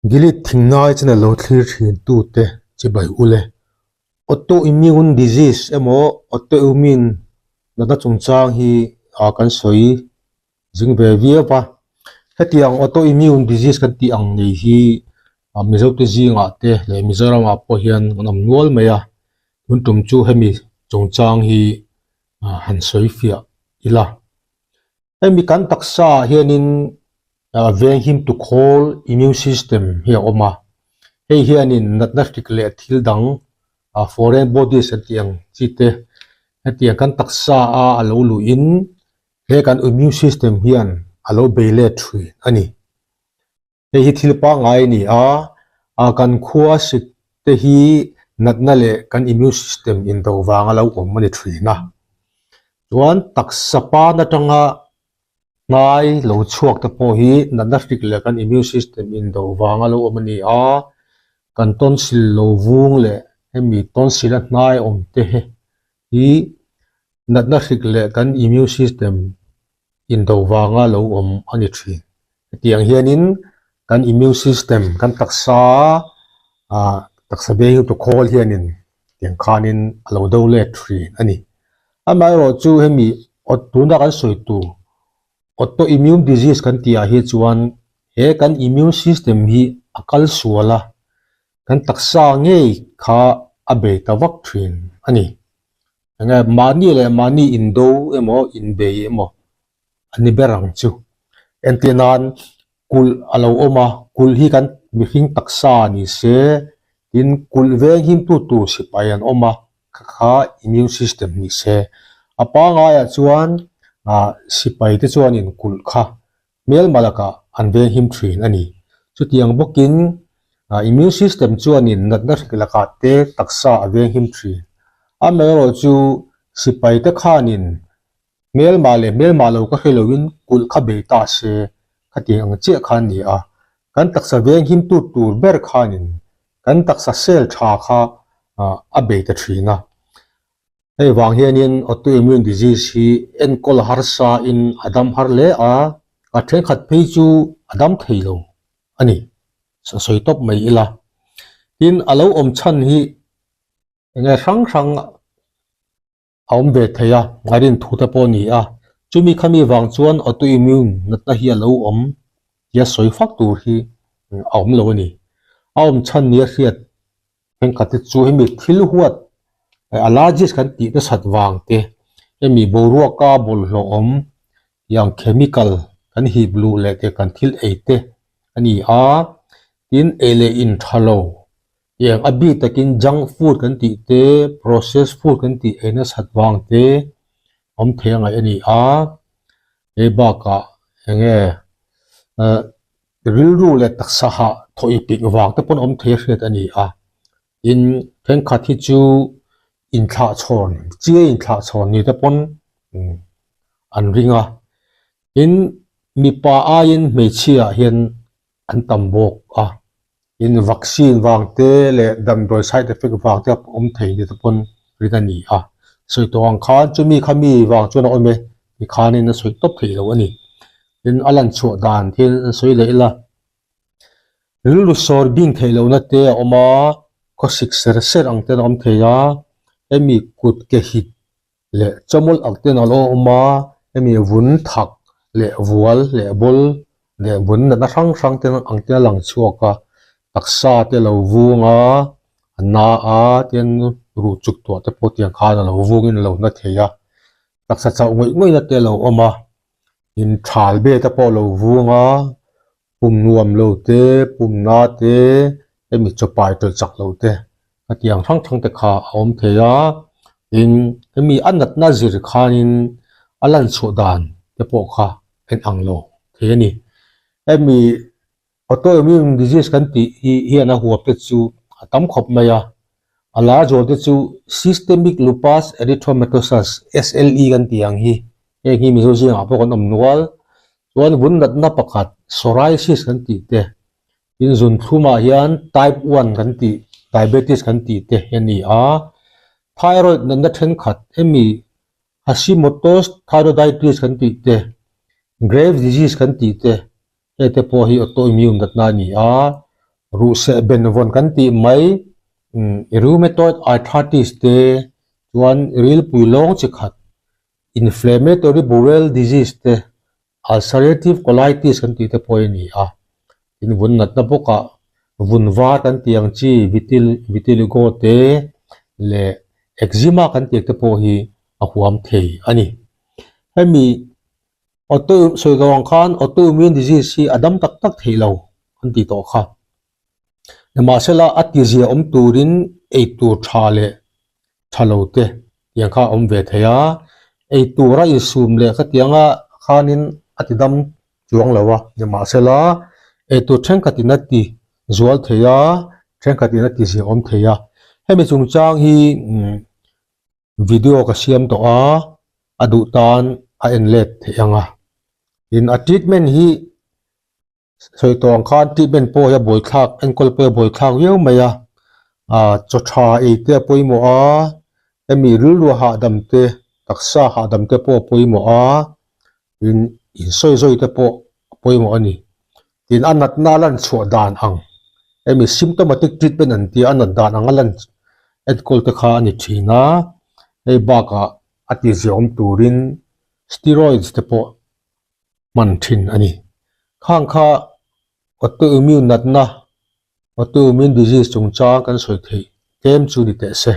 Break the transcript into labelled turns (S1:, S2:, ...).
S1: Delete Thingnai channel lo thlir thin tute chibai ule. Autoimmune disease emaw autoimmune natna chungchang hi kan sawi zing ve viau a. Hetiang autoimmune disease kan tih ang nei hi Mizote zingah te leh Mizoramah pawh hian an awm nual mai a. Tun tum chu hemi chungchang hi han sawi fiah ila. Hemi kan taksa ah hianin venghim tu khawl immune system hi a awm a, hei hianin natna hrik leh thil dang foreign bodies an tih ang chi te hetiang kan taksa a a lo luhin he kan immune system hian a lo bei let thin a ni. Hei hi thil pangngai a ni a, a kan khua sik te hi natna leh kan immune system indo vanga lo awm a ni thin a. Chuan taksa pan atanga hnai lo chhuak te pawh hi natna hrik leh kan immune system indo vanga lo awm a ni a, kan tonsil lo vung leh hemi tonsil a hnai awm te hi natna hrik leh kan immune system indo vanga lo awm a ni thin. Hetiang hianin kan immune system kan taksa ah taksa veng tu khawl hianin tiang khanin a lo do let thin a ni. Amaherawhchu hemi tuna kan sawi tur autoimmune disease kan tih ah hi chuan he kan immune system hi a kal sual a, kan taksa ngei kha a bei ta vak thin a ni. Enge mahni leh mahni indo emaw inbei emaw a ni ber ang chu. Entir nan kulh a lo awm a, kulh hi kan mihring taksa ni se tin kulh veng him tu tur sipai an awm a, kha kha immune system ni se. A pangaiah chuan ah sipai te chuanin kulh kha hmelma lakah an veng him thin a ni. Chutiang bawkin immune system chuanin natna hrik lakah te taksa a veng him thin. Amaherawh chu sipai te khanin hmelma leh hmelma lo ka hre loin kulh kha bei ta se khatiang ang chiah kha a ni a. Kan taksa veng him tut tur ber khanin kan taksa cell tha kha a bei ta thin a. Hei vang hianin autoimmune disease hi enkawl harsa in a dam har hle a, a thenkhat phei chu a dam thei lo a ni. Sawi tawp mai ila. Tin, a lo awm chhan hi enge hrang hrang a awm ve thei a, a rin thu te pawh a ni a. Chumi khami vang chuan autoimmune natna hi a lo awm tia sawi fak tur hi a awm lo a ni. A awm chhan nia hriat Thenkhat te chu hemi thil huat allergies kan tih nasat vang te, hemi boruaka bawlhhlawh awm tiang chemical kan hip luh leh te kan thil ei te a ni a, tin ei leh in tha lo tiang a bik takin junk food kan tih te, processed food kan tih ei nasat vang te awm thei a ngaih a ni a, hei bakah enge eh. Rilru leh taksa hah thawh pik vang te pawn awm thei a hriat a ni a, tin thenkhat hi chu inthlah chhawn chiai inthlah chhawn ni te pawn an ring a, tin mipa aiin hmeichhia ah hian an tam bawk a, tin vaccine vang te leh damdawi side effect vang te awm thei ni te pawn ring a ni a, sawi tawh ang khan chumi kha mi vang chuan a awm e tikhanin a sawi tawp theih loh a ni. Tin, a lan chhuah dan thil an sawi leh ila, rilru sawr bing theih lohna te a awm a, khawsik ser ser ang ten a awm thei a, hemi kut ke hit leh chawmawlh ang ten a lo awm a, hemi vun thak leh vual leh bawl leh vun natna hrang hrang te ang te a lang chhuak a, taksa te a lo vung a, a na a, tin ruh chuk tuah te pawh tiang khan a lo vungin a lo na thei a, taksa chauh ngawih ngawihna te a lo awm a. In thal vel te pawh a lo vung a, pum nuam lo te, pum na te, hemi chawpai tawlh chak lo te hetiang hrang hrang te kha a awm thei a, tin hemi a natna zir khanin a lan chhuah dan te pawh kha en ang lo thei a ni. Hemi Autoimmune disease kan tih hi hian a huap te chu a tam khawp mai a, a lar zual te chu Systemic Lupus Erythematosus, SLE, kan tih ang hi, heng hi Mizo zingah pawh kan awm nual. Chuan vun natna pakhat Psoriasis kan tih te, tin zunthlumah hian Type one kan tih, Diabetes kan tih te hi a ni a. Thyroid natna thenkhat hemi Hashimoto's thyroiditis kan tih te, Graves disease kan tih te, Hete pawh hi autoimmune natna a ni a. Ruhseh benvawn kan tih mai rheumatoid arthritis te chuan rilpui lawng chi khat inflammatory bowel disease te ulcerative colitis kan tih te pawh a ni a. Tin vun natna bawkah vun var kan tih ang chi vitiligo te leh eczema kan tih te pawh hi a huam thei a ni. Hemi Auto sawi lo ang khan autoimmune disease hi a dam tak tak theih lo an tih tawh kha. Nimahsela a tizia awm turin ei tur tha leh tha lo te tiang kha a awm ve thei a, ei tura insum leh khatianga khanin a ti dam chuang lo a, nimahsela ei tur thenkhatin a ti zual thei a, thenkhatin a tizia awm thei a. Hemi chungchang hi Video ka siam tawh a, a duh tan a en let theih ang a. Tin, a treatment hi sawi tawh ang khan treatment pawh hi a buaithlak, enkawl pawh hi a buaithlak viau mai a. Aaa chaw tha ei te a pawimawh a, hemi rilru hahdam te, taksa hahdam te pawh a pawimawh a, tin insawi zawi te pawh a pawimawh a ni. Tin, a natna a lan chhuah dan ang, hemi symptomatic treatment an tia a nat dan ang a lan enkawl te kha a ni thin a, hei bakah a tihziahawm turin steroids te pawh hman thin a ni. Khang kha autoimmune natna, autoimmune disease chungchang kan sawi theih tlem chu ni teh se.